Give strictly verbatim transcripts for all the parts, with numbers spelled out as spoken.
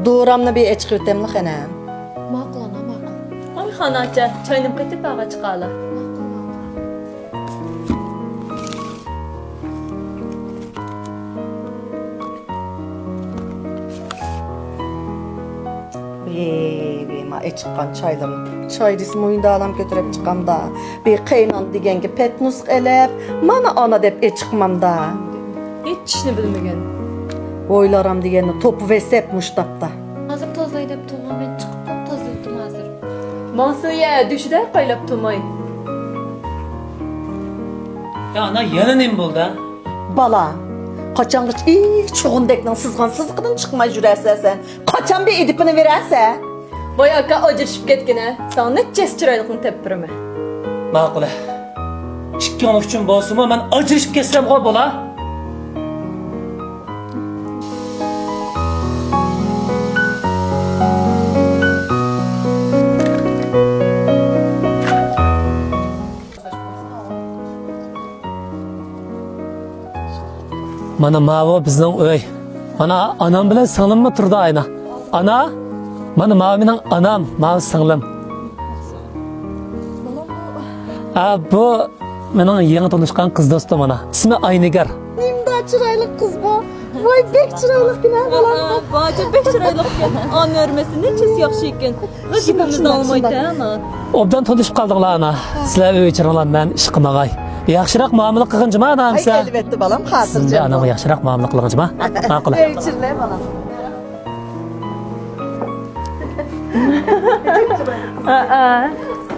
دورامنى بىر ئېچىقىۋېتەملا قېنى. ماقۇل ئانا، ماقۇل. ھاي خاناچە، چاينى قېتىپ باغا چىقالا. ماقۇل، ماقۇل. ۋېي، ۋېي، ما ئېچىققان چايلىرىم. چاي دېسە مويۇندالام كۆتۈرۈپ چىقامدا. بىر قېينان دېگەنگە پەتنۇسقا ئېلىپ، مانا ئانا دەپ ئېچىقمامدا. ھېچ ئىشنى بىلمىگەن. ھويلارام دېگەننى توپىۋەسەپ مۇشتاپتا. ھازىر تازىلاي دەپ تۇرغان، مەن چىقىپلا تازىلىتىم ھازىر. ماڭسىلە، دۈشىدە قايلاپ تۇرماي. يا ئانا، يەنە نېمە بولدى؟ بالا، قاچانغىچە ئى چۇغۇندەكنىڭ سىزغان سىزىقىدىن چىقماي يۈرەسەن سەن؟ قاچان بىر ئىدىپىنى بېرەسەن؟ ۋاي ئاكا، ئاجرىشىپ كەتكىنە، ساڭا نەچچە ھەسسە چىرايلىقنى تېپىپ بېرىمەن. ماقۇل. ئىككىڭلار ئۈچۈن بولسىمۇ مەن ئاجرىشىپ كەتسەمغۇ بولا. مانا ماۋۇ بىزنىڭ ئۆي. مانا ئانام بىلەن سىڭلىممۇ تۇرىدۇ ئاينا. ئانا، مانا ماۋۇ مېنىڭ ئانام، ماۋۇ سىڭلىم. ھە، بۇ مېنىڭ يېڭى تونۇشقان قىز دوستۇم ئانا. ئىسمى ئاينىگار. نېمىدا چىرايلىق قىز بۇ. ۋاي، بەك چىرايلىقكەن ھە، بالام. ۋاجا بەك چىرايلىقكەن. ئانا ھۆرمەتسە نەچچىسى ياخشى ئىكەن. غەزىپىمىزنى ئالمايتتى ئانا. ئوبدان تونۇشۇپ قالدىڭلار ئانا. سىلەر ئۆي ئىچىرىڭلار، مەن ئىشقا ماڭاي. ياخشىراق مۇئامىلە قىلغىن جۇما ئانا ئەمسە. ئەلۋەتتە بالام، خاتىرجەم بول. سىزدە ئانامغا ياخشىراق مۇئامىلە قىلغىن جۇما. ماقۇل. ئۆي ئىچىرلە بالام.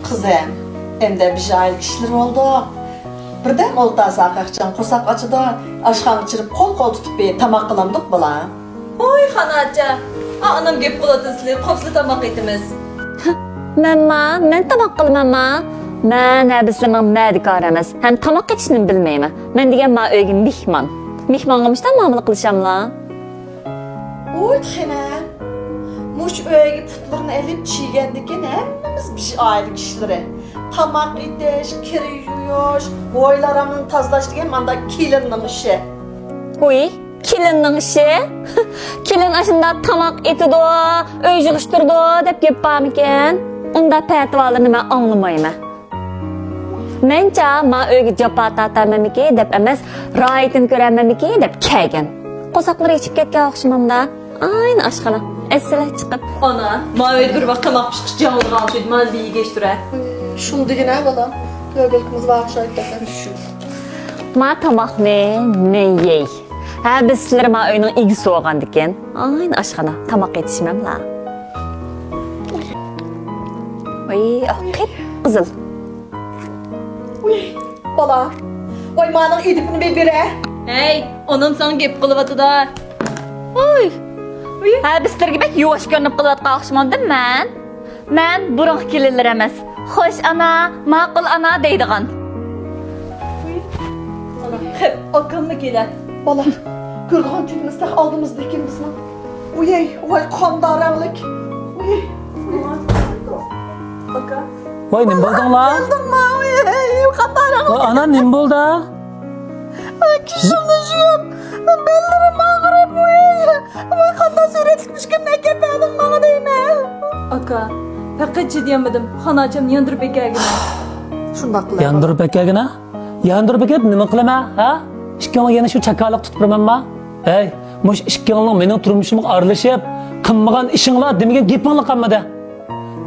قىزىم، ئەمدى بىر ئائىلە كىشىلىرى بولدۇق. بىردەم ئولتۇرساق ئاچچىق قورساق ئاچىدۇ. ئاشخانىغا چىرىپ قول-قول تۇتۇپ بىر تاماق قىلامدۇق بالا. ۋاي خاناچە، ئانام گەپ قىلىۋاتىدۇ، سىلى قوپسا تاماق ئېتىمىز. مەنما، مەن تاماق قىلىمەنما؟ مەن ھە بىسلىرىنىڭ مەدىكارى ئەمەس، ھەم تاماق ئېتىشنى بىلمەيمەن. مەن دېگەن ما ئۆيگە مېھمان. مېھمانغا مۇشۇنداق مۇئامىلە قىلىشاملا؟ ۋوي خېنىم، مۇشۇ ئۆيگە پۇتلىرىنى ئېلىپ چىگەندىكىن ھەممىمىز بىر ئائىلە كىشىلىرى. تاماق ئېتىش، كىر يۇيۇش، ھويلا-ھارامنى تازىلاش دېگەن مانداق كېلىننىڭ ئىشى. ۋوي، كېلىننىڭ ئىشى؟ كېلىن ئاشۇنداق تاماق ئېتىدۇ، ئۆي يىغىشتۇرىدۇ دەپ گەپ بارمىكىن؟ ئۇنداق پەتىۋالىرىنى مەن ئاڭلىمايمەن. مەنچە، ما ئۆيگە جاپا تارتارمەنمىكى دەپ ئەمەس، راھىتىنى كۆرەرمەنمىكى دەپ كەلگەن. قورساقلىرى ئېچىپ كەتكەن ئوخشىمامدا. ئاينى ئاشخانا. ئەسلى چىقىپ. ئانا، ما ئۆيدە بىر ۋاق تاماق پىشقىچە ياڭلىغان شۇ، ما بىر يېگەشتۈرە. شۇندىگىنە بالام. كۆرگۈلۈكىمىز بار ئوخشايدۇ. شۇ. ما تاماقنى مەن يەي. ھە، بىز سىلەر ما ئۆينىڭ ئىگىسى بولغاندىكىن. ئاينى ئاشخانا، تاماق ئېتىشمەملا. ۋاي، ئاھ، قىپقىزىل. ۋاي، بالا. ۋاي، مانىڭ ئىدىپىنى بىر بېرە. ھەي، ئانام ساڭا گەپ قىلىۋاتىدۇ. ۋاي. ھە، بىز سىلەرگە بەك يۇۋاش كۆرۈنۈپ قېلىۋاتقان ئوخشىمامدىم مەن؟ مەن بۇرۇنقى كېلىنلىرى ئەمەس. خوش ئانا، ماقۇل ئانا دەيدىغان. خېپ، ئاكاممۇ كېلە. بالا، كۆرىدىغان كۈنىمىز تېخى ئالدىمىزدا ئىكەن بىزنىڭ. ۋۇيەي، ۋاي قانداق رەڭلىك. ۋۇيەي. ئاكا. ۋاي، نېمە بولدۇڭلار؟ كەلدىڭما؟ ۋۇيەي، قانداق رەڭلىك. ۋاي، ئانا، نېمە بولدى؟ كۈشۈمدە يۈپ، بەللىرىم ئاغرىپ، ۋۇي. ۋاي، قانداق سۈرەتلىكمىشكىن، ئەكەپ بەردىڭ ماڭا دەيمەن. ئاكا، پەقەت چىدىيالمىدىم، خاناچامنى ياندۇرۇپ ئەكەلگىنە. شۇنداق قىلە. ياندۇرۇپ ئەكەلگىنە؟ ياندۇرۇپ ئەكەلىپ نېمە قىلىمەن، ھە؟ ئىككىڭلارغا يەنە شۇ چاكارلىق تۇتۇپ بېرىمەنما؟ ھەي، مۇشۇ ئىككىڭلارنىڭ مېنىڭ تۇرمۇشۇمغا ئارىلىشىپ، قىلمىغان ئىشىڭلار دېمىگەن گېپىڭلار قالمىدى.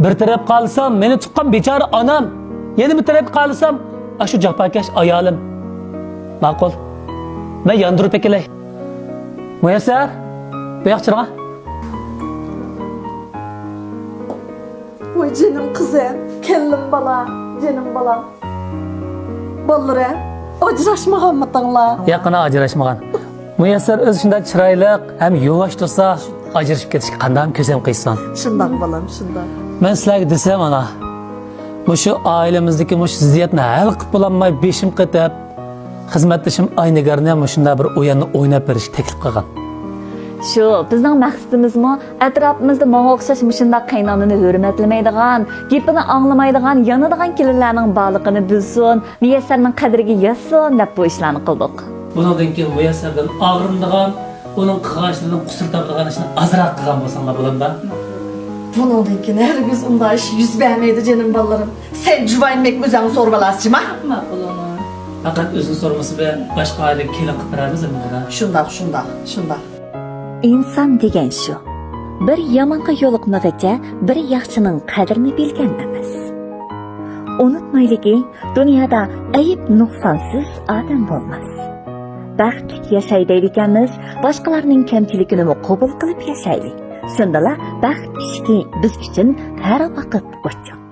بىر تەرەپكە قارىسام، مېنى تۇغقان بىچارە ئانام، يەنە بىر تەرەپكە قارىسام، ئاشۇ جاپاكەش ئايالىم. ماقۇل. مەن ياندۇرۇپ ئەكېلەي. مۇيەسسەر، بۇ ياققا چىرىڭا. ۋاي جېنىم قىزىم، كەللىم بالا، جېنىم بالام. بالىلىرىم، ئاجراشمىغانمىتىڭلار؟ ياق، ئانا، ئاجراشمىغان. مۇيەسسەر ئۆزى شۇنداق چىرايلىق ھەم يۇۋاش تۇرسا، ئاجرىشىپ كېتىشكە قانداقمۇ كۆزۈم قىيسۇن. شۇنداق، بالام، شۇنداق. مەن سىلەرگە دېسەم، ئانا، مۇشۇ ئائىلىمىزدىكى مۇشۇ زىددىيەتنى ھەل قىلىپ بولالماي بېشىم قېتىپ، خىزمەتدىشىم ئاينىگەرنى مۇشۇنداق بىر ئويۇننى ئويناپ بېرىشكە تەكلىپ قىلغان. شۇ، بىزنىڭ مەقسىتىمىزمۇ ئەتراپىمىزدا ماڭا ئوخشاش مۇشۇنداق قېيىنئانىنى ھۆرمەتلىمەيدىغان، گېپىنى ئاڭلىمايدىغان، يانىدىغان كېلىنلەرنىڭ بارلىقىنى بىلسۇن، مۇيەسسەرنىڭ قەدرىگە يەتسۇن دەپ بۇ ئىشلارنى قىلدۇق. بۇنىڭدىن كېيىن مۇيەسسەردىن ئاغرىنىدىغان، ئۇنىڭ قىلغان ئىشلىرىدىن قۇسۇر تاپىدىغان ئىشنى ئازراق قىلغان بولساڭلار بولامدا؟ بۇنىڭدىن كېيىن ھەرگىز ئۇنداق ئىش يۈز بەرمەيدۇ، جېنىم بالىلىرىم. سەن جۇۋايىن بەك ئۆزۈڭ سورىۋالاسىچىما؟ ماقۇل ئانا. پەقەت ئۆزىنى سورىمىسا بىلەن باشقا ئائىلىگە كېلىن قىلىپ بېرەلمىز ئەمدى بۇنى. شۇنداق، شۇنداق، شۇنداق. ئىنسان دېگەن شۇ. بىر يامانغا يولۇقمىغىچە بىر ياخشىنىڭ قەدرىنى بىلگەن ئەمەس. ئۇنتۇمايلىكى، دۇنيادا ئەيىب نۇقسانسىز ئادەم بولماس. بەختلىك ياشاي دەيدىكەنمىز، باشقىلارنىڭ كەمچىلىكىنىمۇ قوبۇل قىلىپ ياشايلى. شۇندىلا بەخت ئىشىكى بىز ئۈچۈن ھەر ۋاقىت ئوچۇق.